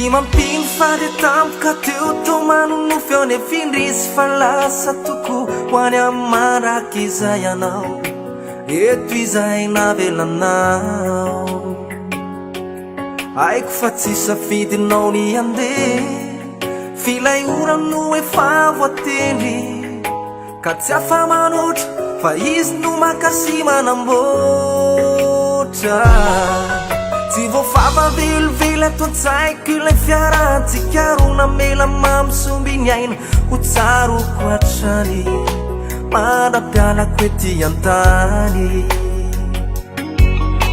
Tsy mampino fa dia tampoka teo toa manonofy eo nefa indrisy fa lasa tokoa ho any amin'ny mandrakizay ianao eto izay navelanao. Haiko fa tsy safidinao ny handeha f'ilay ora no efa voatendry ka tsy afa-manoatra fa izy no maka sy manamboatra. Tsy voafafa velively ato an-tsaiko ilay fiarahantsika roa namela mamy somby ny aina ho tsaroako hatrany mandra-pialako ety an-tany.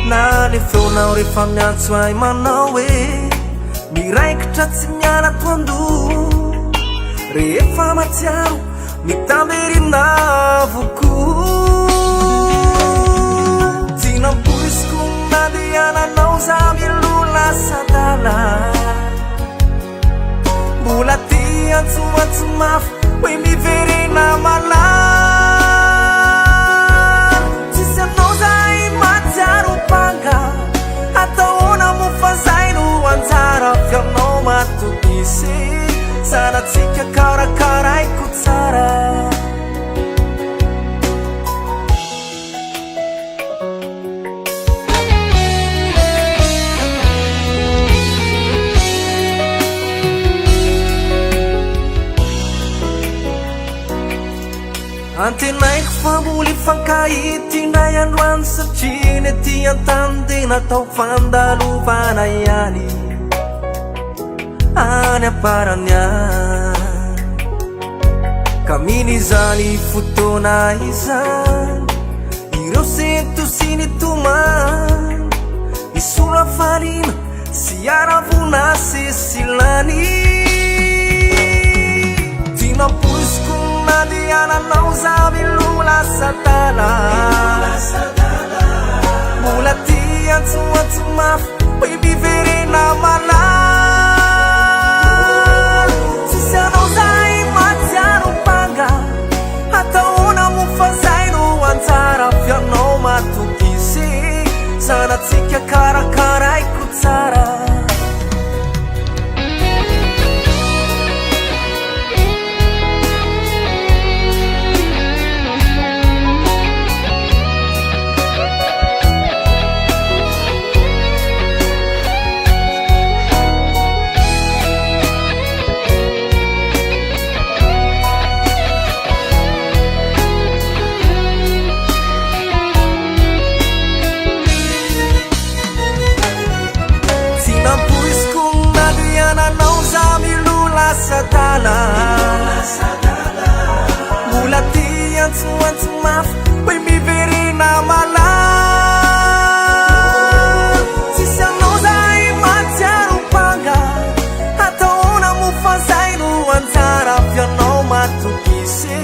Na le feonao rehefa miantso ahy manao hoe miraikitra tsy miala ato an-doha rehefa mahatsiaro Mitamberina avokoa. Tsy nampoiziko nandehananao za mialoha lasa adala. Mbola te antsoantso mafy hoe miverena malala. Tsisy anao zahay mahatsiaro banga. Atao ahoana moa fa zay no anjara avy aminao matokisy. Zanatsika karakaraiko tsara. Antenaiko fa mbola hifankahita indray andro any satria ny aty an-tany dia natao fandalovana ihany. Any am-parany any Ka mino izany fotoana izany Ireo sento sy ny tomany Hisolo hafaliana sy haravoana sesilany Tsy nampoiziko na dia nanao za miloha lasa adala Mbola tia antsoantso mafy Hoe miverena malala Tsisy anao zahay mahatsiaro banga Atao ahoana moa fa zay no anjara Avy anao matokisy Zanatsika karakaraiko tsara. Tsy nampoiziko na dia nanao za miloha lasa adala. Mbola tia antsoantso mafy hoe miverena malala. Tsisy anao zahay mahatsiaro banga. Atao ahoana moa fa zay no anjara avy anao matokisy.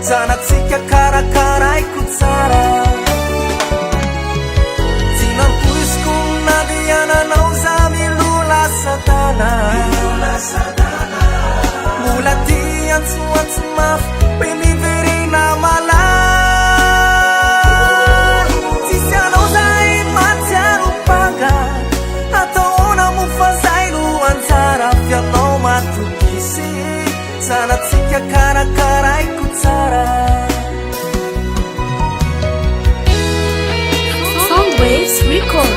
Zanatsika karakaraiko tsara. Tsy nampoiziko na dia nanao za miloha lasa adala. Mbola tia antsoantso mafy hoe miverena malala. Tsisy anao zahay mahatsiaro banga. Atao ahoana moa fa zay no anjara avy anao matokisy. Zanatsika karakaraiko tsara. Soundwaves Record.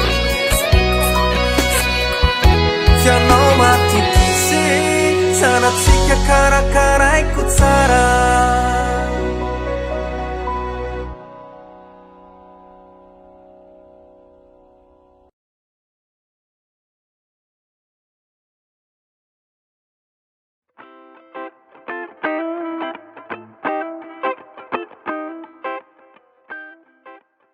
Fianao matokisy, zanatsika karakaraiko tsara.